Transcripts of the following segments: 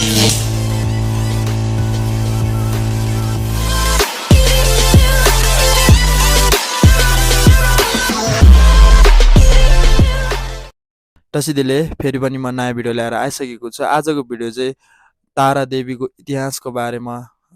तसिदिले फेरि पनि म नयाँ भिडियो ल्याएर आइसकेको छु। आजको भिडियो चाहिँ तारा देवीको इतिहासको बारेमा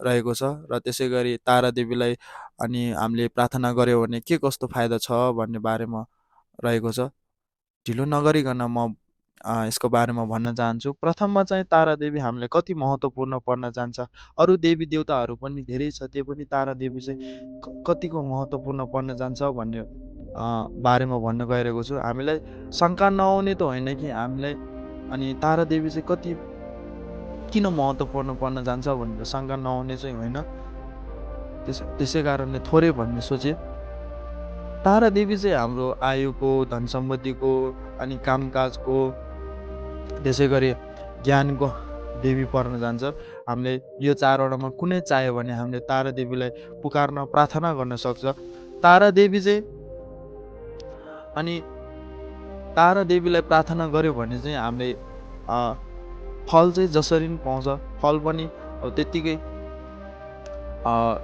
रहेको छ र त्यसै गरी तारा देवीलाई अनि हामीले प्रार्थना गर्यो भने के कस्तो फाइदा छ भन्ने बारेमा रहेको छ। ढिलो नगरिकन म यसको बारेमा भन्न चाहन्छु। प्रथममा चाहिँ तारा देवी हामीलाई कति महत्त्वपूर्ण पर्न जान्छ। अरू देवी देवताहरू पनि धेरै छ, त्यो पनि तारा देवी चाहिँ कतिको महत्त्वपूर्ण पर्न जान्छ भन्ने बारेमा भन्न गइरहेको छु। हामीलाई शङ्का नआउने त होइन कि हामीलाई अनि तारा देवी चाहिँ किन महत्त्वपूर्ण पर्न जान्छ भनेर शङ्का नआउने चाहिँ होइन। त्यसै कारणले थोरै भन्ने सोचे। तारा देवी चाहिँ हाम्रो आयुको, धन सम्पत्तिको अनि कामकाजको, त्यसै गरी ज्ञानको देवी पर्न जान्छ। हामीले यो चारवटामा कुनै चाह्यो भने हामीले तारा देवीलाई पुकार्न, प्रार्थना गर्न सक्छ। तारा देवी चाहिँ अनि तारा देवीलाई प्रार्थना गर्यो भने चाहिँ हामीले फल चाहिँ जसरी पनि पाउँछ। फल पनि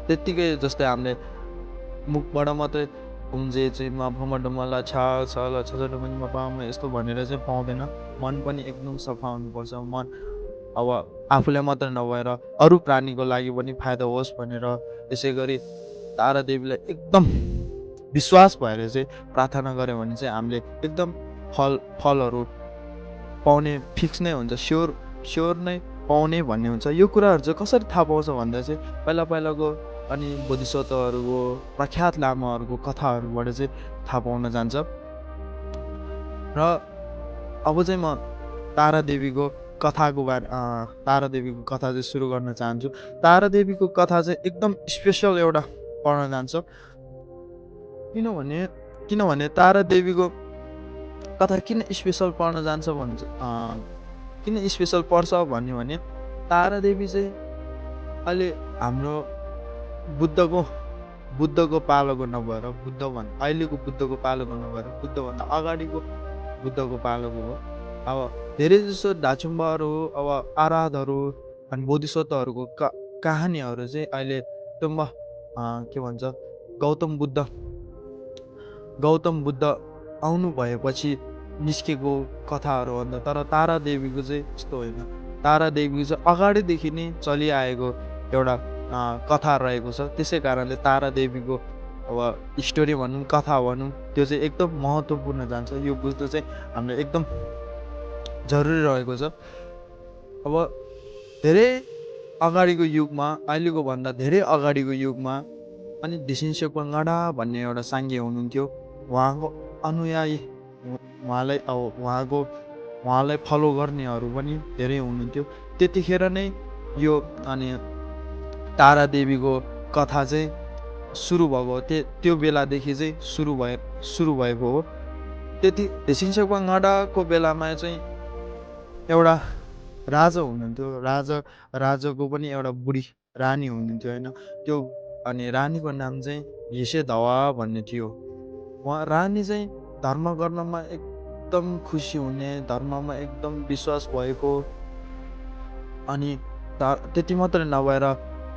त्यत्तिकै जस्तै हामीले मुखबाट मात्रै कुम्जे चिमा भमडमला छा छल छजडममा पामा यस्तो भनेर चाहिँ पाउँदैन। मन पनि एकदम सफा हुनुपर्छ। मन अब आफूलाई मात्र नभएर अरू प्राणीको लागि पनि फाइदा होस् भनेर। त्यसै गरी तारा देवीलाई एकदम विश्वास भएर चाहिँ प्रार्थना गर्यो भने चाहिँ हामीले एकदम फलहरू पाउने फिक्स नै हुन्छ, स्योर नै पाउने भन्ने हुन्छ। यो कुराहरू चाहिँ कसरी थाहा पाउँछ भन्दा चाहिँ पहिलाको अनि बोधिसत्वहरूको, प्रख्यात लामाहरूको कथाहरूबाट चाहिँ थाहा पाउन जान्छ। र अब चाहिँ म तारा देवीको कथा चाहिँ सुरु गर्न चाहन्छु। तारा देवीको कथा चाहिँ एकदम स्पेसल एउटा पर्न जान्छ। किनभने तारा देवीको कथा किन स्पेसल पर्न जान्छ किन स्पेसल पर्छ भन्यो भने तारा देवी चाहिँ अहिले हाम्रो बुद्धको पालोको नभएर अहिलेको बुद्धको पालोको नभएर बुद्धभन्दा अगाडिको बुद्धको पालोको हो। अब धेरै जसो ढाचुम्बाहरू, अब आराधहरू अनि बोधिसत्वहरूको कहानीहरू चाहिँ अहिले के भन्छ गौतम बुद्ध आउनु भएपछि निस्केको कथाहरू भन्दा, तर तारा देवीको चाहिँ यस्तो होइन। तारा देवीको चाहिँ अगाडिदेखि नै चलिआएको एउटा कथा रहेको छ। त्यसै कारणले तारा देवीको अब स्टोरी भनौँ, कथा भनौँ, त्यो चाहिँ एकदम महत्त्वपूर्ण जान्छ। यो बुझ्नु चाहिँ हामीले एकदम जरुरी रहेको छ। अब धेरै अगाडिको युगमा, अहिलेको भन्दा धेरै अगाडिको युगमा अनि दिसिन्सेपा गडा भन्ने एउटा साङ्गे हुनुहुन्थ्यो। उहाँको अनुयायी, उहाँलाई फलो गर्नेहरू पनि धेरै हुनुहुन्थ्यो। त्यतिखेर नै यो अनि तारा देवीको कथा चाहिँ सुरु भएको हो। त्यो बेलादेखि चाहिँ सुरु भएको हो। त्यति दिसिन्सेपा गडाको बेलामा चाहिँ एउटा राजा हुनुहुन्थ्यो। राजाको पनि एउटा बुढी रानी हुनुहुन्थ्यो होइन। त्यो अनि रानीको नाम चाहिँ हिसे धवा भन्ने थियो। उहाँ रानी चाहिँ धर्म गर्नमा एकदम खुसी हुने, धर्ममा एकदम विश्वास भएको। अनि त्यति मात्रै नभएर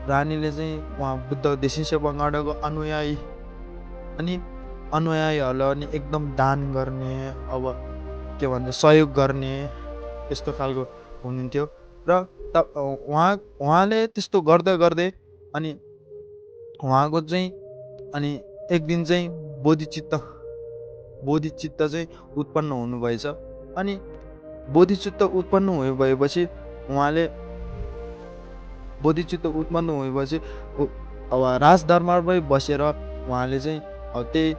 रानीले चाहिँ उहाँ बुद्ध दिसिन्सेपा गडाको अनुयायीहरूलाई अनि एकदम दान गर्ने, अब के भन्छ सहयोग गर्ने यस्तो खालको हुनुहुन्थ्यो। र उहाँले त्यस्तो गर्दै अनि उहाँको चाहिँ अनि एक दिन चाहिँ बोधिचित्त चाहिँ उत्पन्न हुनुभएछ। अनि बोधिचित्त उत्पन्न भएपछि अब राजदरबारमै बसेर उहाँले चाहिँ त्यही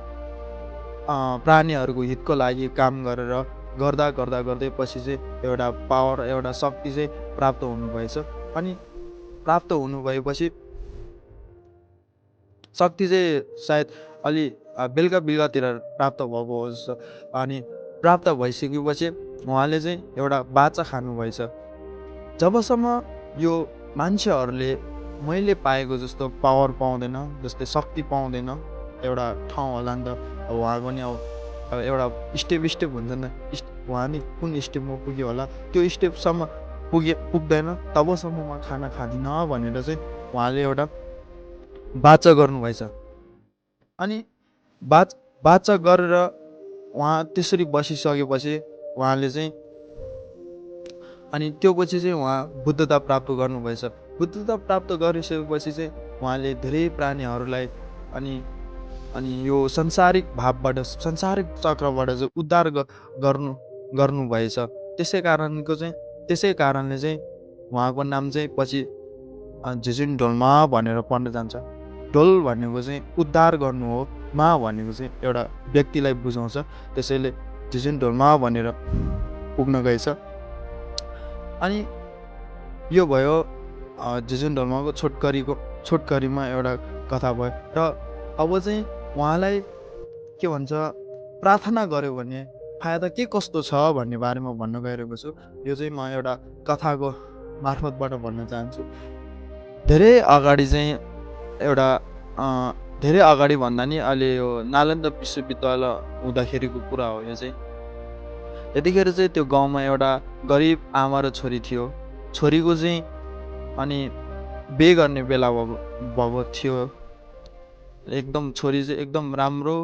प्राणीहरूको हितको लागि काम गर्दै पछि चाहिँ एउटा पावर, एउटा शक्ति चाहिँ प्राप्त हुनुभएछ। अनि प्राप्त हुनुभएपछि शक्ति चाहिँ सायद अलि बेलुकातिर प्राप्त भएको हो जस्तो। अनि प्राप्त भइसकेपछि उहाँले चाहिँ एउटा बाचा खानुभएछ। जबसम्म यो मान्छेहरूले मैले पाएको जस्तो पावर पाउँदैन, जस्तै शक्ति पाउँदैन, एउटा ठाउँ होला नि त। अब उहाँ पनि अब एउटा स्टेप हुन्छ नि, उहाँ नि कुन स्टेपमा पुग्यो होला, त्यो स्टेपसम्म पुग्दैन तबसम्म म खाना खाँदिनँ भनेर चाहिँ उहाँले एउटा वाचा गर्नुभएछ। अनि वाचा गरेर उहाँ त्यसरी बसिसकेपछि उहाँले चाहिँ अनि त्यो पछि चाहिँ उहाँ बुद्धता प्राप्त गर्नुभएछ। बुद्धता प्राप्त गरिसकेपछि चाहिँ उहाँले धेरै प्राणीहरूलाई अनि अनि यो संसारिक भावबाट संसारिक चक्रबाट चाहिँ उद्धार गर्नुभएछ। त्यसै कारणले चाहिँ उहाँको नाम चाहिँ पछि झिझिन डोल्मा भनेर पर्न जान्छ। डोल भनेको चाहिँ उद्धार गर्नु हो, मा भनेको चाहिँ एउटा व्यक्तिलाई बुझाउँछ, त्यसैले झिझिन डोल्मा भनेर पुग्न गएछ। अनि यो भयो झिझिन डोल्माको छोटकरीमा एउटा कथा भयो। र अब चाहिँ उहाँलाई के भन्छ प्रार्थना गर्यो भने फाइदा के कस्तो छ भन्ने बारेमा भन्न गइरहेको छु। यो चाहिँ म एउटा कथाको मार्फतबाट भन्न चाहन्छु। धेरै अगाडि भन्दा नि अहिले यो नालन्दा विश्वविद्यालय हुँदाखेरिको कुरा हो यो चाहिँ। त्यतिखेर चाहिँ त्यो गाउँमा एउटा गरिब आमा र छोरी थियो। छोरीको चाहिँ अनि बिहे गर्ने बेला भएको थियो। एकदम छोरी चाहिँ एकदम राम्रो,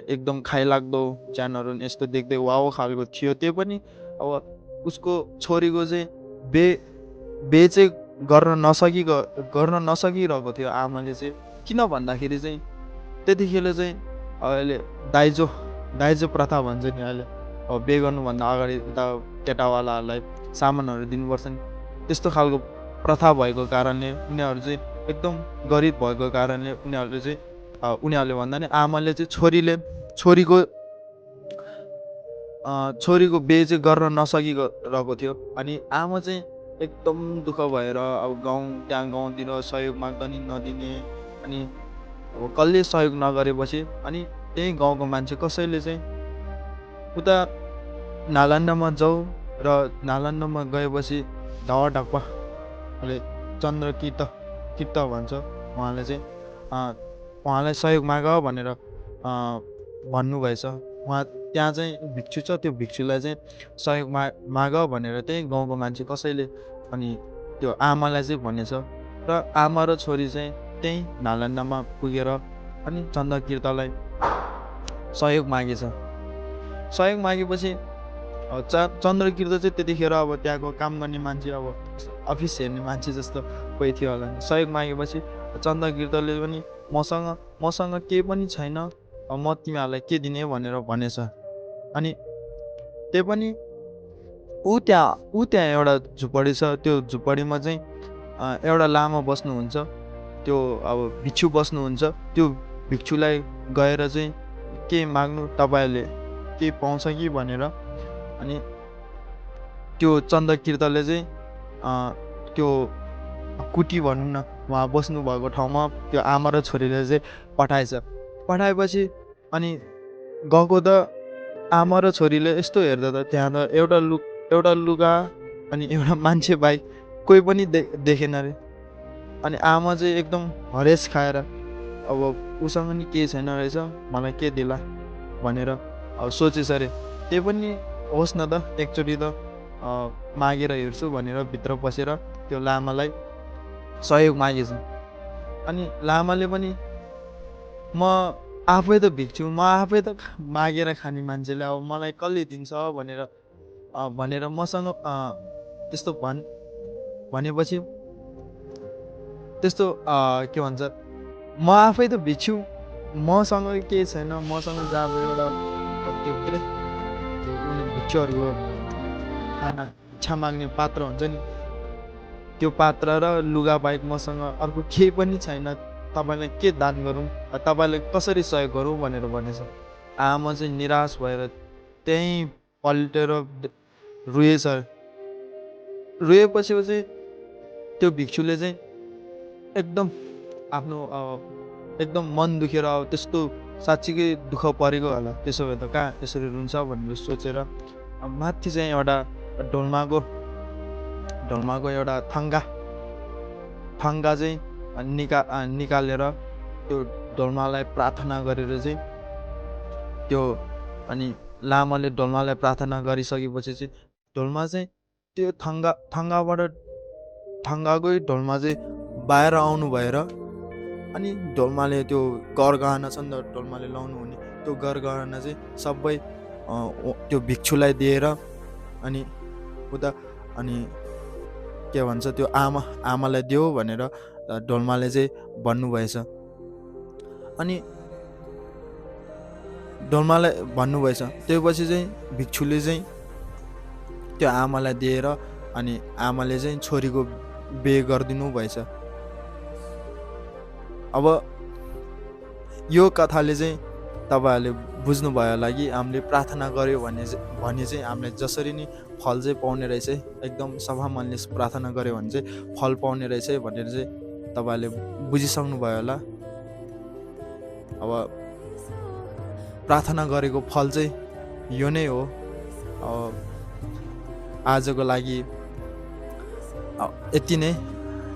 एकदम खाइलाग्दो, ज्यानहरू यस्तो देख्दै वाउ खालको थियो। त्यो पनि अब उसको छोरीको चाहिँ बिहे चाहिँ गर्न नसकिरहेको थियो आमाले चाहिँ। किन भन्दाखेरि चाहिँ त्यतिखेर चाहिँ अहिले दाइजो प्रथा भन्छ नि। अहिले अब बिहे गर्नुभन्दा अगाडि त केटावालाहरूलाई सामानहरू दिनुपर्छ नि, त्यस्तो खालको प्रथा भएको कारणले उनीहरू चाहिँ एकदम गरिब भएको कारणले उनीहरूले भन्दा नि आमाले चाहिँ छोरीको बिहे चाहिँ गर्न नसकिरहेको थियो। अनि आमा चाहिँ एकदम दुःख भएर अब गाउँतिर सहयोग माग्दा नि नदिने, अनि अब कसले सहयोग नगरेपछि अनि त्यही गाउँको मान्छे कसैले चाहिँ उता नालन्दामा जाऊ, र नालन्दामा गएपछि ढाडपाले चन्द्रकीर्त भन्छ, उहाँलाई सहयोग माग भनेर भन्नुभएछ। उहाँ त्यहाँ चाहिँ भिक्षु छ, त्यो भिक्षुलाई चाहिँ सहयोग माग भनेर त्यही गाउँको मान्छे कसैले अनि त्यो आमालाई चाहिँ भनेछ। र आमा र छोरी चाहिँ त्यही नालन्दामा पुगेर अनि चन्द्रकीर्तलाई सहयोग मागेछ। सहयोग मागेपछि चन्द्रकीर्त चाहिँ त्यतिखेर अब त्यहाँको काम गर्ने मान्छे, अब अफिस हेर्ने मान्छे जस्तो कोही थियो होला। सहयोग मागेपछि चन्द्रकीर्तले पनि मसँग केही पनि छैन, म तिमीहरूलाई के दिने भनेर भनेछ। अनि त्यही पनि ऊ त्यहाँ एउटा झुपडी छ। त्यो झुपडीमा चाहिँ एउटा लामा बस्नुहुन्छ, त्यो अब भिक्षु बस्नुहुन्छ। त्यो भिक्षुलाई गएर चाहिँ के माग्नु, तपाईँहरूले के पाउँछ कि भनेर। अनि त्यो चन्द्रकीर्तले चाहिँ त्यो कुटी भनौँ न, उहाँ बस्नुभएको ठाउँमा त्यो आमा र छोरीले चाहिँ पठाएपछि अनि गएको त आमा र छोरीले यस्तो हेर्दा त त्यहाँ त एउटा लुगा अनि एउटा मान्छे बाहेक कोही पनि देखेन अरे। अनि आमा चाहिँ एकदम हरेस खाएर अब उसँग नि केही छैन रहेछ, मलाई के दिला भनेर अब सोचेछ अरे। त्यही पनि होस् न त एकचोटि त मागेर हेर्छु भनेर भित्र पसेर त्यो लामालाई सहयोग मागेछ। अनि लामाले पनि म आफै त भिक्षु, म आफै त मागेर खाने मान्छेले अब मलाई कसले दिन्छ भनेर मसँग त्यस्तो भनेपछि त्यस्तो के भन्छ, म आफै त भिक्षु, मसँग केही छैन, मसँग जब एउटा भिक्षुहरूको खाना इच्छा माग्ने पात्र हुन्छ नि, त्यो पात्र र लुगा बाहेक मसँग अर्को केही पनि छैन, तपाईँलाई के दान गरौँ, तपाईँलाई कसरी सहयोग गरौँ भनेर भनेछ। आमा चाहिँ निराश भएर त्यहीँ पल्टेर रुएपछि चाहिँ त्यो भिक्षुले चाहिँ एकदम आफ्नो एकदम मन दुखेर अब त्यस्तो साँच्चीकै दुःख परेको होला, त्यसो भए त कहाँ यसरी रुन्छ भनेर सोचेर माथि चाहिँ एउटा ढोल्माको एउटा थङ्गा चाहिँ निकालेर त्यो ढोल्मालाई प्रार्थना गरेर चाहिँ त्यो अनि लामाले ढोल्मालाई प्रार्थना गरिसकेपछि चाहिँ ढोल्मा चाहिँ त्यो थङ्गाकै ढोलमा चाहिँ बाहिर आउनु भएर अनि ढोलमाले त्यो गरगहना छ नि त ढोलमाले लाउनु हुने त्यो गरगहना चाहिँ सबै त्यो भिक्षुलाई दिएर अनि उता अनि के भन्छ त्यो आमालाई देऊ भनेर ढोलमाले चाहिँ भन्नुभएछ। अनि ढोलमालाई भन्नुभएछ त्यसपछि चाहिँ भिक्षुले चाहिँ त्यो आमालाई दिएर अनि आमाले चाहिँ छोरीको बिहे गरिदिनु भएछ। अब यो कथाले चाहिँ तपाईँहरूले बुझ्नुभयो होला कि हामीले प्रार्थना गऱ्यो भने चाहिँ हामीले जसरी नै फल चाहिँ पाउने रहेछ, एकदम सफा मनले प्रार्थना गऱ्यो भने चाहिँ फल पाउने रहेछ भनेर चाहिँ तपाईँहरूले बुझिसक्नु भयो होला। अब प्रार्थना गरेको फल चाहिँ यो नै हो। अब आजको लागि यति नै।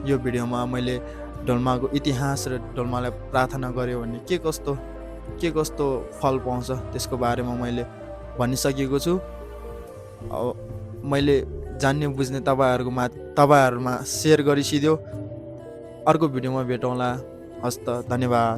यो भिडियोमा मैले ढोलमाको इतिहास र ढोलमालाई प्रार्थना गऱ्यो भने के कस्तो फल पाउँछ त्यसको बारेमा मैले भनिसकेको छु। अब मैले जान्ने बुझ्ने तपाईँहरूमा सेयर गरिसिदियो। अर्को भिडियोमा भेटौँला। हस्त, धन्यवाद।